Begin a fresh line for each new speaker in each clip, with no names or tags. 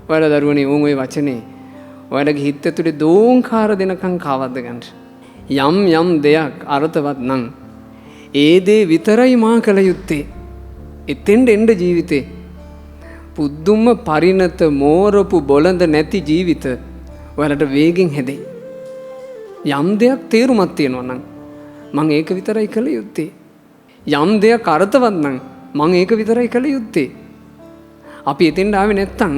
ඔයාලා දරුවනේ ඕන් ඔය වචනේ ඔයාලගේ හිත ඇතුලේ දෝංකාර දෙනකන් කාවද්ද ගන්න. යම් යම් දෙයක් අර්ථවත් නම් ඒ දේ විතරයි මා කළ යුත්තේ. එතෙන්ට එන්න ජීවිතේ පුදුම පරිණත මෝරපු බොළඳ නැති ජීවිත ඔයාලට වේගෙන් හැදෙයි. යම් දෙයක් තේරුමක් තියෙනවා නම් මං ඒක විතරයි කළ යුත්තේ. යම් දෙයක් අර්ථවත් නම් මං ඒක විතරයි කළ යුත්තේ. අපි එතෙන්ට ආවේ නැත්තම්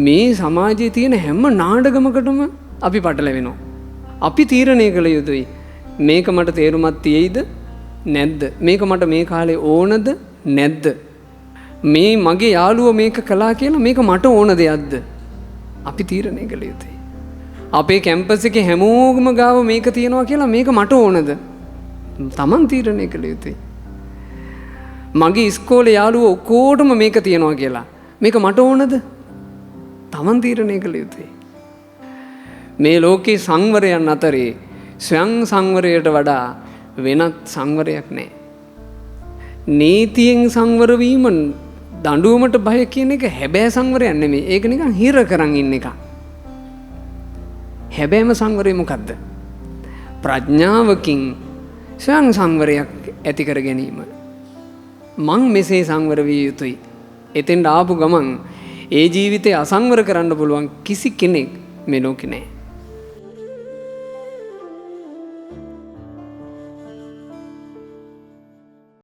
මේ සමාජයේ තියෙන හැම නාඩගමකටම අපි පටලැවෙනවා. අපි තීරණය කළ යුතුයි. මේක මට තේරුමක් තියෙයිද නැද්ද? මේක මට මේ කාලේ ඕනද නැද්ද? මේ මගේ යාළුවෝ මේක කළා කියලා මේක මට ඕන දෙයක්ද? අපි තීරණය කළ යුතුයි. අපේ කැම්පස් එකේ හැමෝගම ගාව මේක තියෙනවා කියලා මේක මට ඕනද? තමන් තීරණය කළ යුතුයි. මගේ ඉස්කෝලේ යාළුවෝ ඔක්කොටම මේක තියෙනවා කියලා මේක මට ඕනද? තමන් තීරණය කළ යුතුයි. මේ ලෝකේ සංවරයන් අතරේ ස්වයං සංවරයට වඩා වෙනත් සංවරයක් නෑ. නීතියෙන් සංවර වීම දඬුවමට බය කියන එක හැබෑ සංවරයක් නෙමෙයි. ඒක නිකන් හිර කරන් ඉන්න එකක්. හැබෑම සංවරය මොකද්ද? ප්‍රඥාවකින් ස්වයං සංවරයක් ඇති කර ගැනීම. මං මෙසේ සංවර විය යුතුයි. එතෙන්ට ආපු ගමන් ඒ ජීවිතය අසංවර කරන්න පුළුවන් කිසි කෙනෙක් මේ ලෝකේ නෑ.